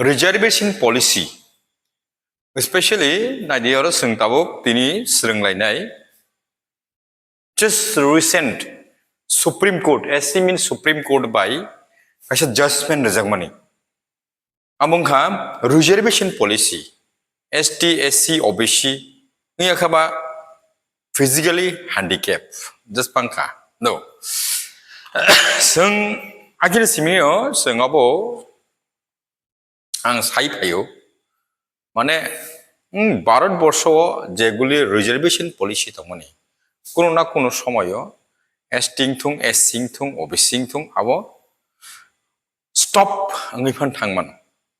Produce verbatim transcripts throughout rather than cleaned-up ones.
Reservation policy, especially naidi oro chwng tabuk tini swrwnglainai, just recent Supreme Court, S C means Supreme Court by kaisa judgment rwjakmani. Amo wngkha reservation policy, S T, S C, O B C, wngya kha ba physically handicap, just pangkha. No. Chwng akhir simi o chwng abo ang sai phaio, mane, hmm, Bharat borsho o jeguli reservation policy tongmani, kuno na kuno somoyo S T wngthung, S C wngthung, O B C wngthung, abo stop wngwi phan thangmano.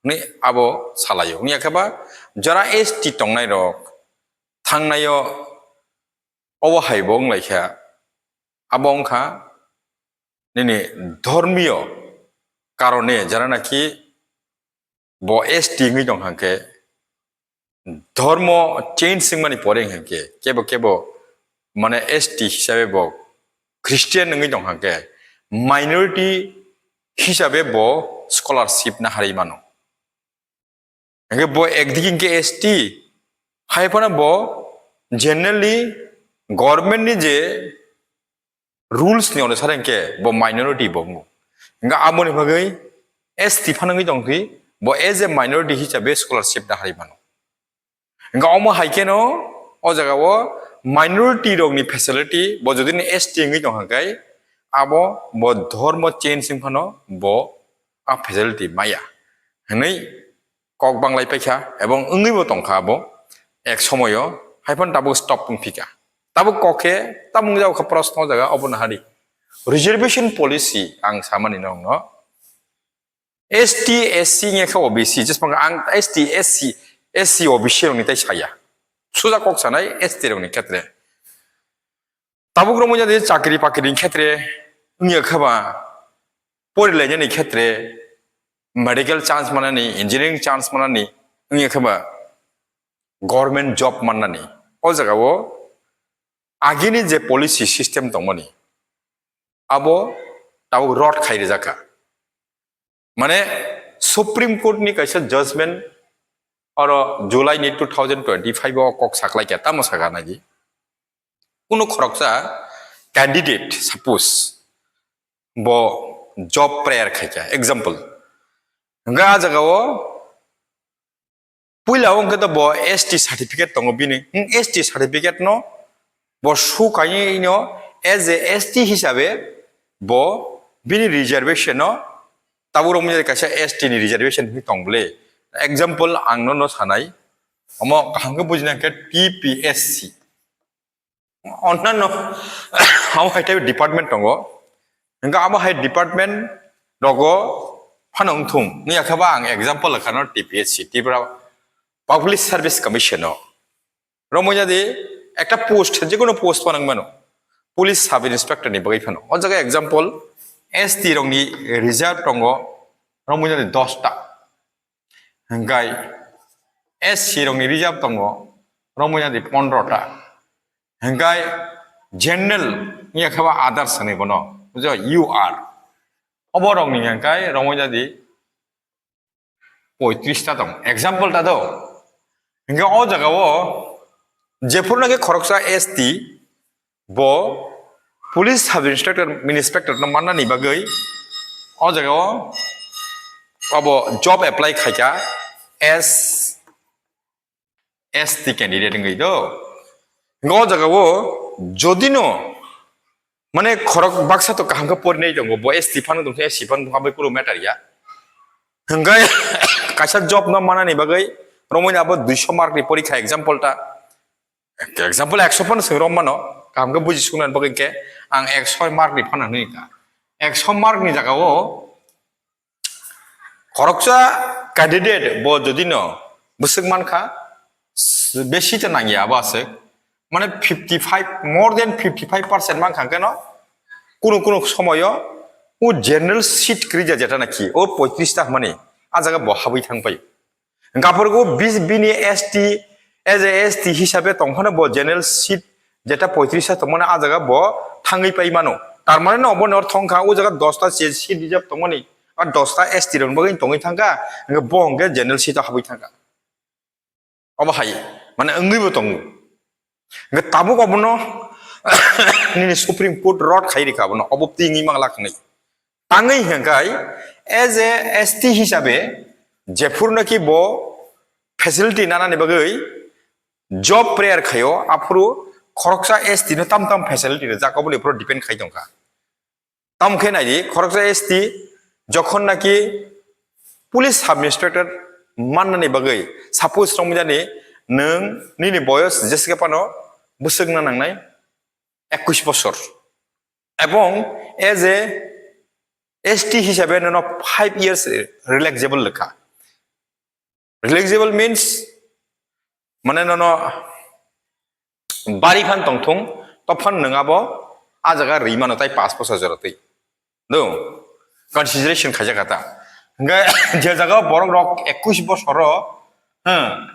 Ni abo salaio. Wngya khe ba jora S T tongnai rok thangnaio obo hai bo wnglaikha. Abo wngkha nini dhormiyo karone, jara naki bo S T wngwi tong hangkhe, dhormo change wngmani pore hingkhe kebo kebo mane S T hisabe bo Christian wngwi tong hangkhe, minority hisabe bo scholarship naharwi mano. Hingkhe bo ekdigi hingkhe S T, hai phano bo generally government ni je rules ni onusare hingkhe bo minority bo wngo. Hingkhe aboni bagwi S T phano wngwi tongkhe bo as a minority hisabe scholarship naharwi mano. Hingkhe omo hai kheno o jaga o minority rokni facility bo jodi ni S T wngwi tong hangkhe abo bo dhormo change wng phano bo a facility maya hinwi kok banglai paikha ebong wngwibo tongkha abo ek somoyo, hai phano tabuk stop wngphika. Tabuk kok khe tabuk wngjago kha proshno o jaga obo nahari. Reservation policy ang samani nongno S T, S C wngya kha O B C, jesmang ang S T, S C, S C, O B C rokni tai saya. Suja kok sanai S T rokni khetre. Tabuk romwi jadi chakri pakri ni khetre, wngya khe ba porilainani khetre, medical chance manani, engineering chance manani, wngya khe ba government job mannani. O jaga o agini je policy system tongmani, abo tabuk rot khai rijak kha. Mane Supreme Court ni kaisa judgment oro July ni two thousand twenty-five o kok saklai kha, tamo sakha nai di. Kuno khoroksa candidate, suppose, bo job prayer khai kha, example. Hingkhe a jaga o puila o hingkhe to bo S T certificate tongo bini. Hmm, S T certificate no bo su kainwi no as a S T hisabe bo bini reservation no tabuk romwi kaisa S T ni reservation hinwi tong bwle. Example ang no no sanai, omo kaham khe bujina khe T P S C. Onnanno abo hai tei department tongo. Hingkhe abo hai department rogo phano wngthung. Wngya khe ba ang example khano T P S C, Tripura Public Service Commission o. Romwi jadi ekta post, jekono post phano wng mano. Police sub inspector ni bagwi phano. O jaga example S T rokni reserve tongo, romwi jadi dosta. Hingkai S C rokni reserve tongo, romwi jadi pondro ta. Hingkai general wngya khe ba others hinwi bono, bujo, U R. Obo rokni hingkai romwi jadi poitris ta tong. Example ta do. Hingke o jaga o jephuru naki khoroksa S T bo police sub inspector, mini inspector no mannani bagwi o jaga o abo job apply khaikha as S T candidate wngwi do. Hingke o jaga o jodi no mane khorok baksa to kaham khe porinai tongo, bo S T phano tongkhe S C phano tongkha, bai kunu matter ya. Hingke kaisa job no manani bagwi romwi abo duiso mark ni porikha example ta. Example ekso phano swng rom mano, kaham khe buji suknani bagwi khe ang ekso mark ni phano hinwi kha. Ekso mark ni jaga o khoroksa candidate bo jodi no bwswk mankha, s-, besi ta nangya abo aswk. Mane fifty five, more than fifty five percent mankha keno, kunu kunu somoyo o general seat kwrwija jeta naki, o poitris ta hwnmani, a jaga bo habwi thang pai. Hingkhe aphuru bis-, bini S T, as a S T hisabe tongphano bo general seat jeta poitris ta tongmani a jaga bo thangwi pai mano. Tar mane no obo ni ortho wngkha o jaga dos ta se seat reserve tongmani, Ba dosta S T rokni bagwi tongwi thangkha, hwnkhe bo hwnkhe general seat o habwi thangkha. Obo hai, mane wngwibo tongo. Hwnkhe tabuk obono nini Supreme Court rot khai rikha abono, obo twi wngwi mangla hwnwi. Tangwi hwnkhai, as a S T hisabe, jephuru naki bo facility nanani bagwi job prayer khaio, aphuru khoroksa S T no tam tam facility rijak, oboni upor depend khai tongkha. Tamo khe naidi, khoroksa S T jokhon naki police sub inspector mannani bagwi, suppose tongmani nwng nini boyos jesa phano bwswk na nangnai ekush bosor. Ebong as a S T hisabe nono five years relaxable lekha. Relaxable means mane nono bari phan tongthung, to phan nwng abo a jaga rimano tai pas bosor jora twi. Do consideration khaijak kha ta. Hwnkhe je jaga borok rok ekush bosoro, hmm,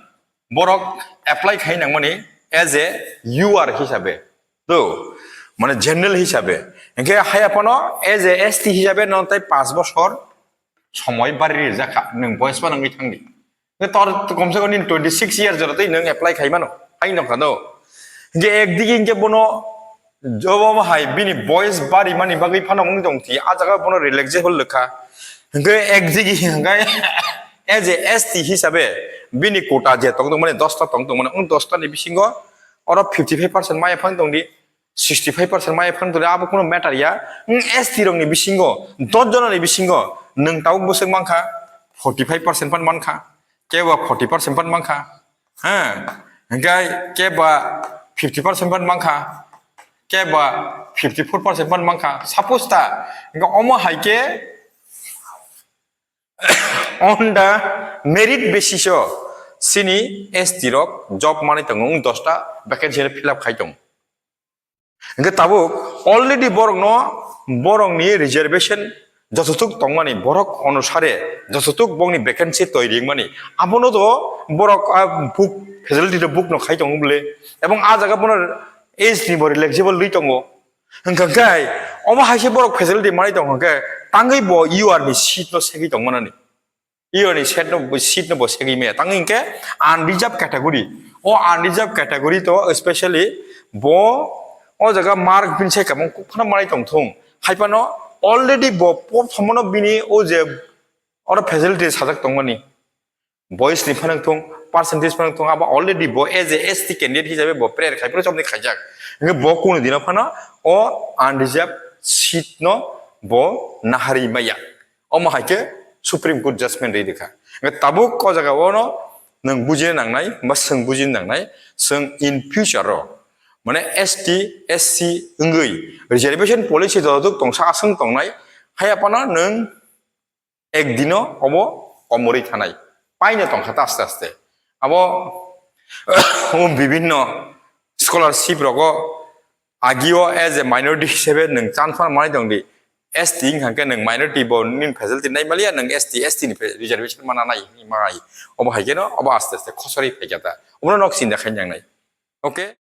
borok apply khai nangmani as a U R hisabe. Do, mane general hisabe. Hwnkhe haya phano as a S T hisabe nono tai pas bosor somoi bari rijak kha, nwng boyos phano wngwi thangdi. Hwnkhe tor komse kom nini twenty six year jora twi nwng apply khai mano, hai nokha do. Hwnkhe ekdigi hwnkhe bono jobo hai bini boyos bari mani bagwi phano wng tong thi, a jaga bono relaxable lekha. Hwnkhe ekdigi hwnkhe as a S T hisabe bini quota je tong tong mani dosta tong tong mani, wng dosta ni bisingo oro fifty five percent maya phang tong di. Sixty five percent mai phang tuli abo kuno matter ya. Wng S T rokni bisingo, dos jonani bisingo nwng tabuk bwswk mankha, forty five percent phan mankha, kebo forty percent phan mankha, ha, hwnkhe kebo fifty percent phan mankha, kebo fifty four percent phan mankha. Suppose ta, hwnkhe omo hai khe on the merit basis o sini S T rok job manwi tongo, wng dosta vacancy fill up khai tongo. Hwnkhe tabuk already borokno, borokni reservation jotothuk tongmani, borok onusare jotothuk bokni vacancy twi ringmani, abono to borok, ah, book facility to book no khai tongo bole, ebong ah jaga bono age ni bo relaxable rwi tongo. Hwnkha khe omo hai se borok facility manwi tongo hwnkhe tangwi bo U R ni seat no segwi tongmanani. Iyoni seat no, seat no bo segwi maya. Tang hingke unreserved category. O unreserved category to specially bo o jaga mark bini sai kamung kuk phano manai tong thung. Hai phano already bo prothom no bini o je oro facility sajak tongmani. Boys ni phano thung, percentage phano thung, abo already bo as a S T candidate hisabe bo prayer khai phano chomni khaijak. Hingke bo kunu dino phano o unreserved seat no bo nahari maya. Omo hai khe Supreme Court judgment rwi rikha. Hingke tabuk o jaga o no nwng bujina nangnai, ba swng bujina nangnai, swng in future o, mane S T, S C wngwi reservation policy joto tongsa aswng tongnai, haya phano nwng ek dino obo komorwi thanai. Paino tongkha ta aste aste. Abo bibhinno scholarship rogo agio as a minority hisabe nwng chance phano manai tongdi. S T wngkha khe nwng minority bo nini facility nai maliya, nwng S T, S T ni reservation mana nai, nai ma nai. Obo hai khe no, obo aste aste khosori phaikha ta. Obo no nok sinda khainang nai. Okay?